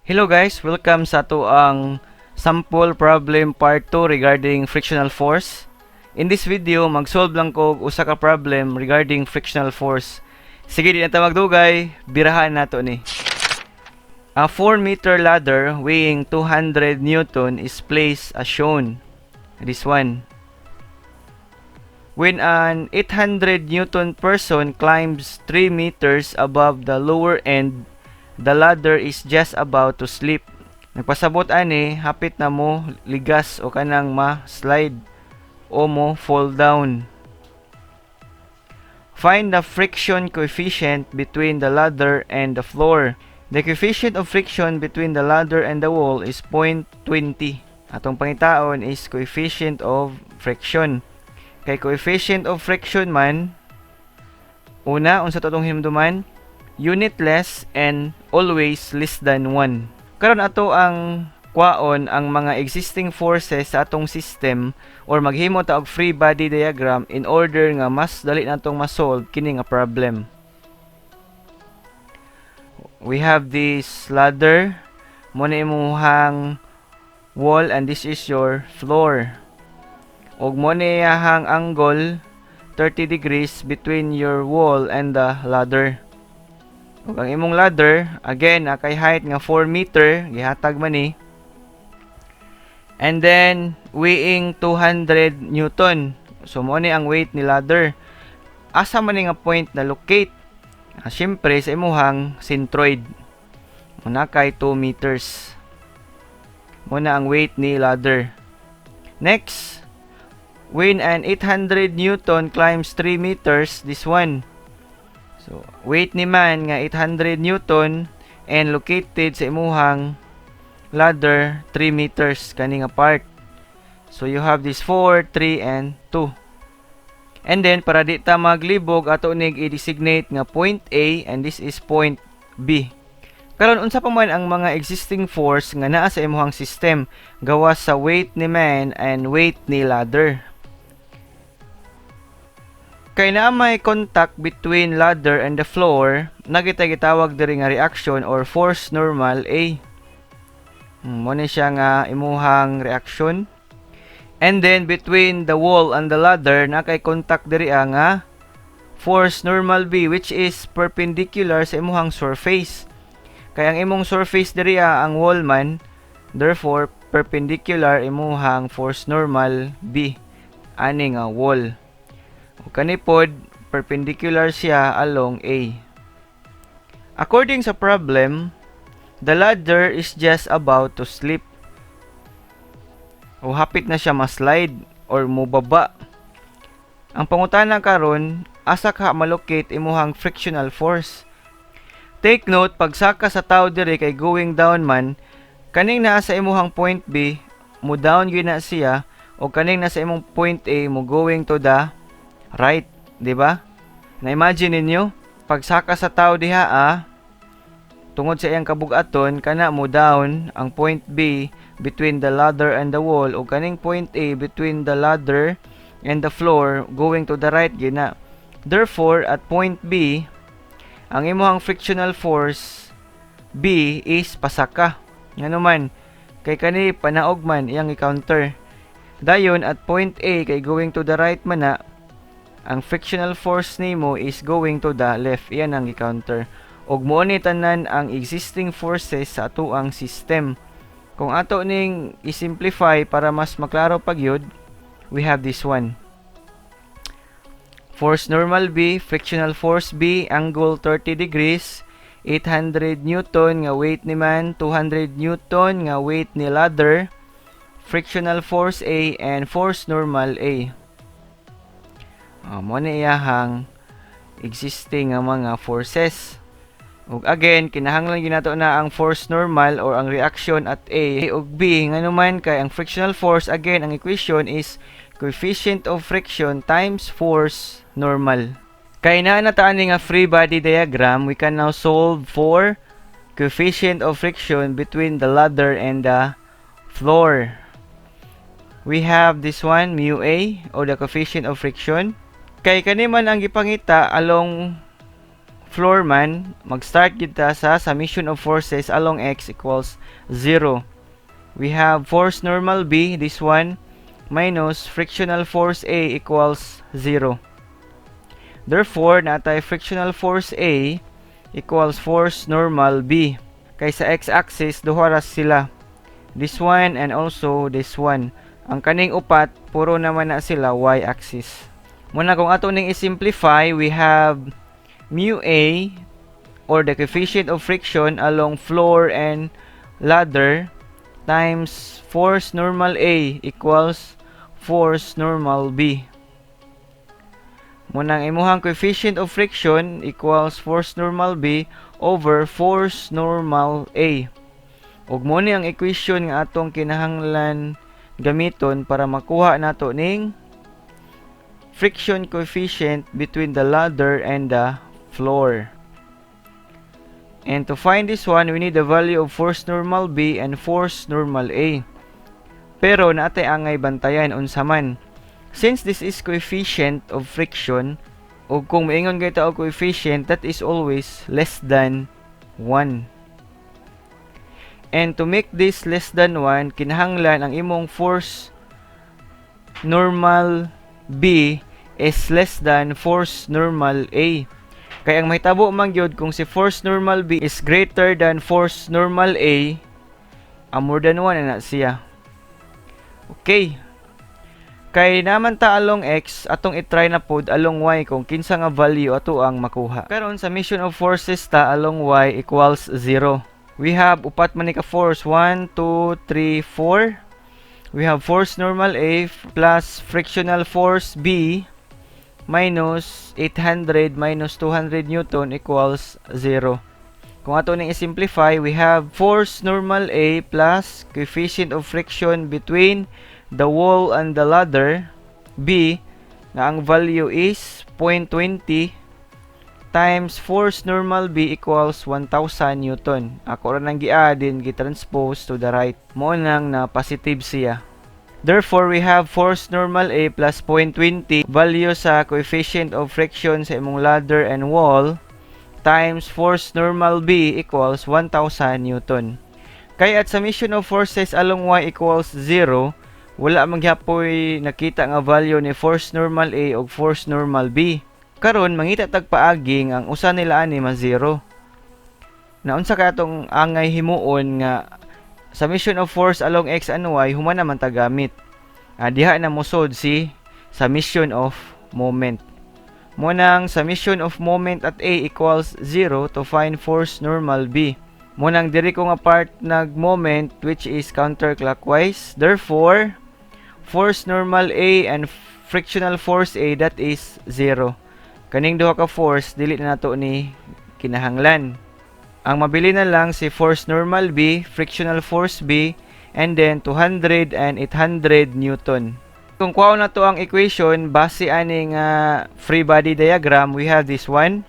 Hello guys, welcome sa atoang sample problem part 2 regarding frictional force. In this video, mag-solve lang ko og usa ka problem regarding frictional force. Sige, di na ta magdugay, birahan nato ni. A 4-meter ladder weighing 200 newton is placed as shown. This one. When an 800 newton person climbs 3 meters above the lower end, the ladder is just about to slip. Nagpasabot ani, hapit na mo ligas o kanang ma-slide o mo fall down. Find the friction coefficient between the ladder and the floor. The coefficient of friction between the ladder and the wall is 0.20. Atong pangitaon is coefficient of friction. Kay coefficient of friction man, una, unsa to atong hinumduman? Unitless and always less than 1. Karon, ato ang kwaon ang mga existing forces sa atong system or maghimo ta og free body diagram in order nga mas dali natong ma-solve kini nga problem. We have this ladder, mao na imuhang wall, and this is your floor. Ug mao ni iyahang angle, 30 degrees between your wall and the ladder. Ug ang imong ladder, again, kay height nga 4 meter, gihatag man ni. And then, weighing 200 newton. So, mao ni ang weight ni ladder. Asa man ni nga point na locate? Siyempre, sa imuhang centroid. Mao na kay 2 meters. Mao na ang weight ni ladder. Next, when an 800 newton climbs 3 meters, this one. So, weight ni man nga 800 newton and located sa imuhang ladder, 3 meters kani nga part. So you have this 4, 3 and 2. And then para di ta maglibog, ato nig i-designate nga point A and this is point B. Karon, unsa pa man ang mga existing force nga naa sa imuhang system gawas sa weight ni man and weight ni ladder? Kay naa may contact between ladder and the floor, naa kitay gitawag diri nga reaction or force normal A. Mao ni siya nga imuhang reaction. And then between the wall and the ladder, naa kay contact diri nga force normal B, which is perpendicular sa imuhang surface. Kay ang imong surface diri ang wall man, therefore perpendicular imuhang force normal B ani nga wall. Ug kani pod, perpendicular siya along A. According sa problem, the ladder is just about to slip. O hapit na siya ma-slide or mobaba. Ang pangutana karon, asa ka malocate imuhang frictional force? Take note, pagsaka sa tao diri kay going down man, kaning naa sa imuhang point B, mo down gyud na siya, o kaning nasa imong point A, mo going to the right, di ba? Na-imagine ninyo, pagsaka sa tao diha tungod sa iyang kabugaton, kana mo down ang point B between the ladder and the wall, o kaning point A between the ladder and the floor, going to the right gina. Therefore, at point B, ang imuhang frictional force B is pasaka. Ngano man, kay kani panaog man iyang i-counter. Dayon at point A, kay going to the right man na, ang frictional force nimo is going to the left. Iyan ang i-counter. Ug mao ni tanan ang existing forces sa atoang system. Kung ato ning i-simplify para mas maklaro pa gyud, we have this one. Force normal B, frictional force B, angle 30 degrees, 800 newton nga weight ni man, 200 newton nga weight ni ladder, frictional force A, and force normal A. Oh, mao ni iyahang existing nga mga forces. Ug again, kinahanglan ginato na ang force normal or ang reaction at A ug B, ngano man kay ang frictional force, again, ang equation is coefficient of friction times force normal. Kay naa na ta ani nga free body diagram, we can now solve for coefficient of friction between the ladder and the floor. We have this one, mu A, or the coefficient of friction. Kay kani man ang gipangita along floor man, mag-start kita sa summation of forces along x equals 0. We have force normal B, this one, minus frictional force A equals 0. Therefore, naa tay frictional force A equals force normal B. Kay sa x-axis, duha ra sila. This one and also this one. Ang kaning upat, puro naman na sila y-axis. Muna kung ato ning i-simplify, we have mu A or the coefficient of friction along floor and ladder times force normal A equals force normal B. Munang imuhang coefficient of friction equals force normal B over force normal A. Ug mo ni ang equation nga atong kinahanglan gamiton para makuha nato ning friction coefficient between the ladder and the floor. And to find this one, we need the value of force normal B and force normal A. Pero naa tay angay bantayan, unsa man? Since this is coefficient of friction, o kung maingon kay og coefficient, that is always less than 1. And to make this less than 1, kinahanglan ang imong force normal B is less than force normal A. Kay ang mahitabo man gyud kung si force normal B is greater than force normal A, ang more than 1 na siya. Okay. Kay naman ta along x, atong i-try na pod along y kung kinsa nga value ato ang makuha. Karon, summation of forces ta along y equals 0. We have upat man ni ka force: 1, 2, 3, 4. We have force normal A plus frictional force B minus 800 minus 200 newton equals 0. Kung ato ning i-simplify, we have force normal A plus coefficient of friction between the wall and the ladder B nga ang value is 0.20 times force normal B equals 1,000 newton. Ako ra nang gi-add din gi-transpose to the right. Mo nang na positive siya. Therefore, we have force normal A plus 0.20 value sa coefficient of friction sa imong ladder and wall times force normal B equals 1,000 newton. Kay at summation of forces along y equals 0, wala man gyapoy nakita nga value ni force normal A ug force normal B. Karon mangita tag paagi nga ang usa nila ani ma 0. Naunsa kay atong angay himuon nga summation of force along x and y human naman ta gamit? Diha na mosod si summation of moment. Munang summation of moment at A equals 0 to find force normal B. Munang diri ko nga part nag moment, which is counterclockwise. Therefore, force normal A and frictional force A, that is 0. Kaning duha ka force dili na nato ni kinahanglan. Ang mabili na lang si force normal B, frictional force B, and then 200 and 800 newton. Kung kuhaon na to ang equation base ani nga free body diagram, we have this one.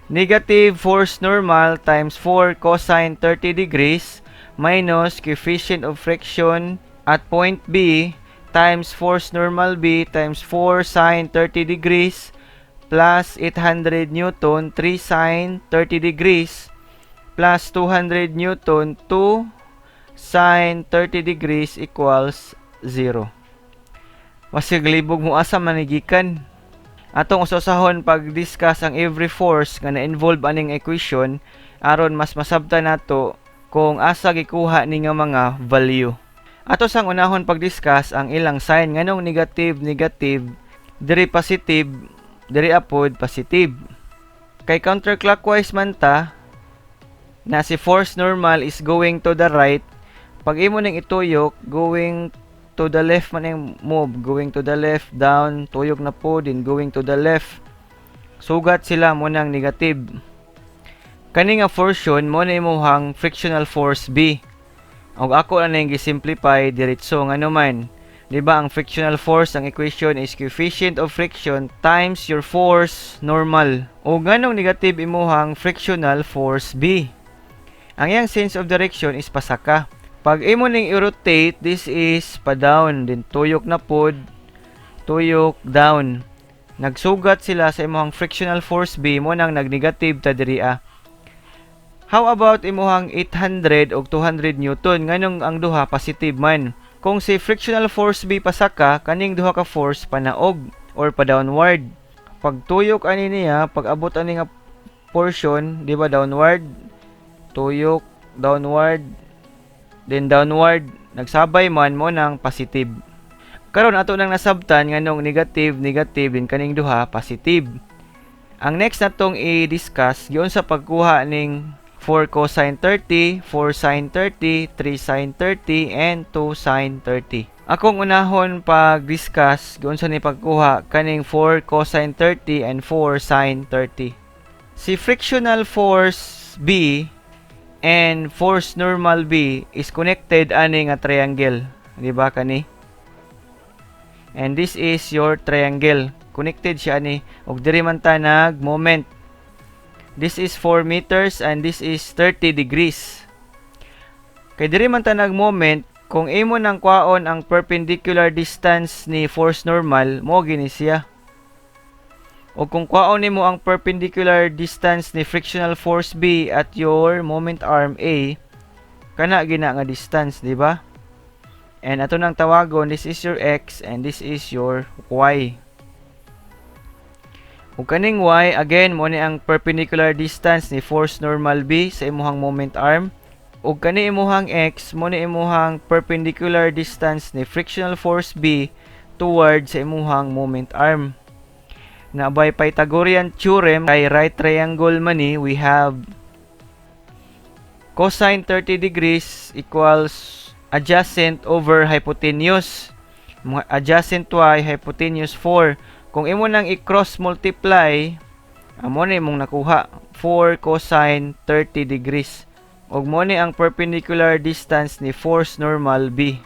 Negative force normal times 4 cosine 30 degrees minus coefficient of friction at point B times force normal B times 4 sine 30 degrees plus 800 newton 3 sine 30 degrees plus 200 newton 2 sine 30 degrees equals 0. Masig libog mo asa man ni gikan. Atong usasahon pag-discuss ang every force nga na-involve aning equation aron mas masabtan nato kung asa gikuha ni nga mga value. Ato sang unahon pag-discuss ang ilang sign, nganong negative negative diri, positive diri apod positive. Kay counterclockwise man ta na si force normal is going to the right, pag imo ning ituyok, going to the left man ang move, going to the left, down, tuyok na po din, going to the left. Sugat sila, mo nang negative. Kani nga portion mo na imuhang frictional force B. Og ako na ning gi-simplify diretso, ngano man, di ba ang frictional force, ang equation is coefficient of friction times your force normal? O nganong negative imuhang frictional force B? Ang iyang sense of direction is pasaka. Pag imo ning i-rotate, this is pa down, din tuyok na pod, tuyok down. Nagsugat sila sa imuhang frictional force B, mao nang nag-negative ta diri ah. How about imuhang 800 og 200 newton? Nganong ang duha positive man? Kung si frictional force B pasaka, kaning duha ka force panaog or pa downward. Pagtuyok ani niya, pag abot ani nga portion, di ba downward? Tuyok, downward, then downward, nagsabay man, mao nang positive. Karon ato nang nasabtan nganong negative, negative, din kaning duha positive. Ang next natong i-discuss, giunsa pagkuha ning 4 cosine 30, 4 sin 30, 3 sin 30, and 2 sin 30. Akong unahon pag-discuss, giunsa ni pagkuha kaning 4 cosine 30 and 4 sin 30. Si frictional force B and force normal B is connected ani nga triangle. Di ba kani? And this is your triangle. Connected siya ani og diri man ta nag moment. This is 4 meters and this is 30 degrees. Kay diri man ta nag moment, kung imo nang kwaon ang perpendicular distance ni force normal, mao gini siya. O kung kwaon nimo ang perpendicular distance ni frictional force B at your moment arm A, kana gina nga distance, di ba? And ato nang tawagon, this is your x and this is your y. Ug kaning y, again, mao ni ang perpendicular distance ni force normal B sa imuhang moment arm. Ug kani imuhang x, mao ni imuhang perpendicular distance ni frictional force B towards sa imuhang moment arm. Na by Pythagorean theorem, kay right triangle man ni, we have cosine 30 degrees equals adjacent over hypotenuse. Mga adjacent y, hypotenuse 4. Kung imo nang i-cross multiply, amo ni imong nakuha 4 cosine 30 degrees. Ug mao ni ang perpendicular distance ni force normal B.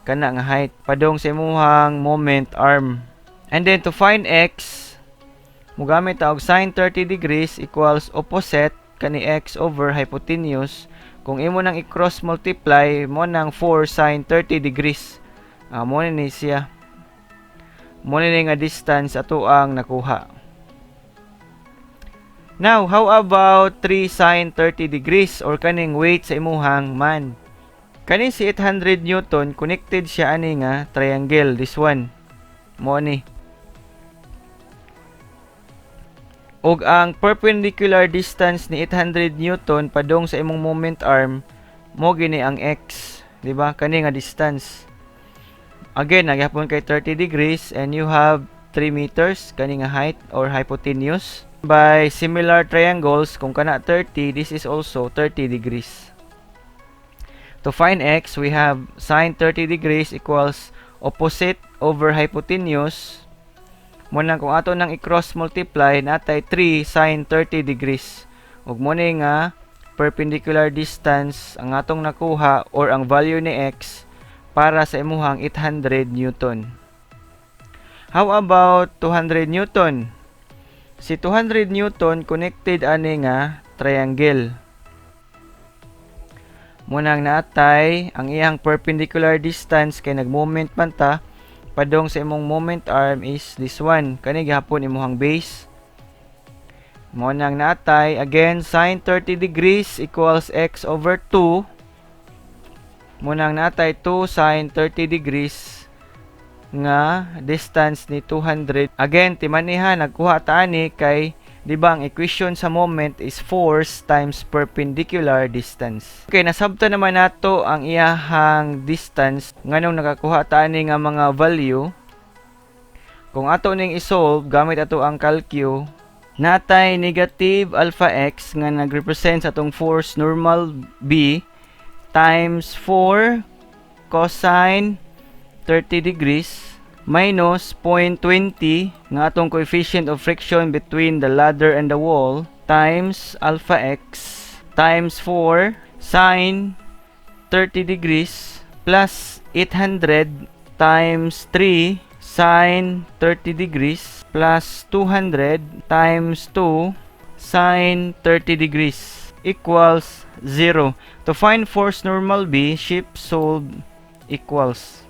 Kana nga height padong sa imuhang moment arm. And then to find x, mugamit ta og sin 30 degrees equals opposite kani x over hypotenuse. Kung imo nang i-cross multiply, mao nang 4 sin 30 degrees. Mao ni siya. Mao ni nga distance ato ang nakuha. Now, how about 3 sin 30 degrees or kaning weight sa imuhang man? Kaning si 800 newton, connected siya ani nga triangle, this one. Mao ni. Ug ang perpendicular distance ni 800 newton padong sa imong moment arm mao gini ang x, di ba? Kani nga distance. Again, nagyapon kay 30 degrees and you have 3 meters kani nga height or hypotenuse. By similar triangles, kung kana 30, this is also 30 degrees. To find x, we have sin 30 degrees equals opposite over hypotenuse. Mao nang kung ato nang i-cross multiply, natay 3 sin 30 degrees. Ug mao ni nga perpendicular distance ang atong nakuha or ang value ni x para sa imuhang 800 newton. How about 200 newton? Si 200 newton connected ani nga triangle. Mao nang naatay ang iyang perpendicular distance kay nag-moment man ta padong sa imong moment arm is this one. Kani gihapon imuhang base. Mao nang naatay again sin 30 degrees equals x over 2. Mao nang naatay 2 sin 30 degrees nga distance ni 200. Again, timaniha, nagkuha ta ani kay di ba ang equation sa moment is force times perpendicular distance? Okay, nasabtan naman nato ang iyahang distance nganong nakakuha ta ani nga mga value. Kung ato ning i-solve gamit ato ang calcu, natay negative alpha x nga nag-represent sa atong force normal B times 4 cosine 30 degrees minus 0.20 nga atong coefficient of friction between the ladder and the wall times alpha x times 4 sine 30 degrees plus 800 times 3 sine 30 degrees plus 200 times 2 sine 30 degrees equals 0. To find force normal B, shift solve equals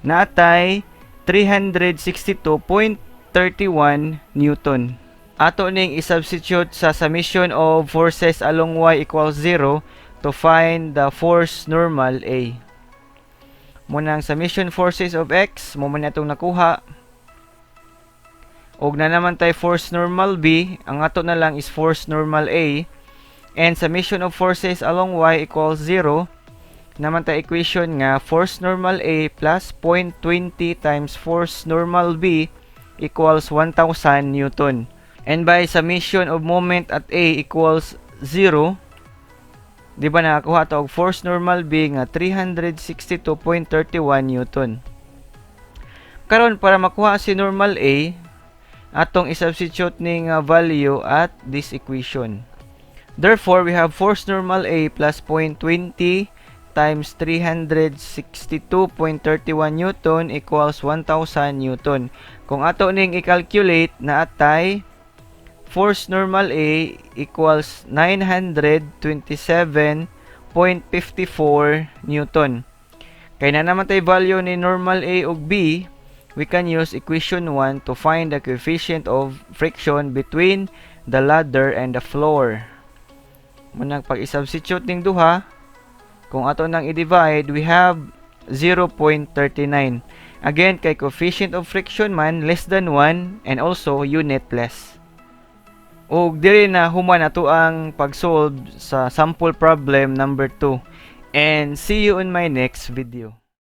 natay 362.20 31 Newton. Ato ning i-substitute sa summation of forces along y equals 0 to find the force normal A. Mao nang summation forces of x, mao man atong nakuha. Og naa naman tay force normal B, ang ato na lang is force normal A. And summation of forces along y equals 0, naa man tay equation nga force normal A plus 0.20 times force normal B equals 1,000 Newton. And by summation of moment at A equals 0, di ba nakakuha ta og force normal B nga 362.31 Newton? Karon, para makuha si normal A, atong i-substitute ning value at this equation. Therefore, we have force normal A plus 0.20 times 362.31 Newton equals 1,000 Newton. Kung ato ning i-calculate, naa tay force normal A equals 927.54 Newton. Kay naa naman tay value ni normal A ug B, we can use equation 1 to find the coefficient of friction between the ladder and the floor. Mao nang pag i-substitute ning duha, kung ato nang i-divide, we have 0.39. Again, kay coefficient of friction man less than 1 and also unitless. Ug diri na human ato ang pag-solve sa sample problem number 2. And see you in my next video.